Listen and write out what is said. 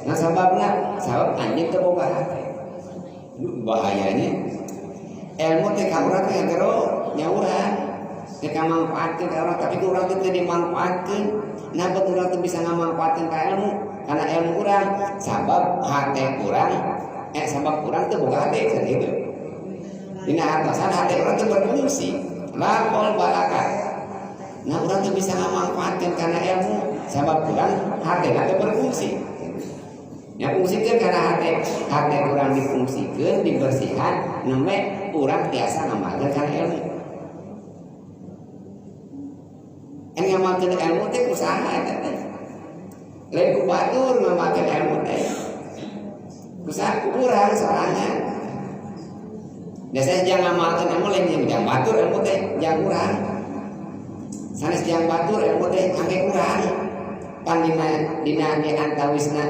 Nah, sababna sabab anjeun teu boga hate. Bahayanya ilmu teh ka urang teh ngagero nya urang teh kamanfaatkeun ka urang, tapi ku urang teh teu dimanfaatkeun. Nah, urang teh bisa ngamanfaatkeun ka ilmu karena ilmu urang sabab hate urang, sabab urang teu boga hate kan gitu. Dina hartosan hate urang teu berfungsi, la qalba laka. Nah, urang teu bisa ngamanfaatkeun karena ilmu sabab urang hate teu berfungsi. Ya, fungsikeun karena hate, hate urang difungsikeun, dibersihan, nembe urang tiasa ngamalkeun kana ilmu. Kan ngamalkeun ilmu teh usaha eta teh. Lain ku batur ngamalkeun ilmu teh. Usaha ku urang sorangan. Biasanya jangan ngamalkeun ilmu lain yang jang batur ilmu teh jang urang. Sanes jang batur ilmu teh angge urang. Pan dina dina di antawisna.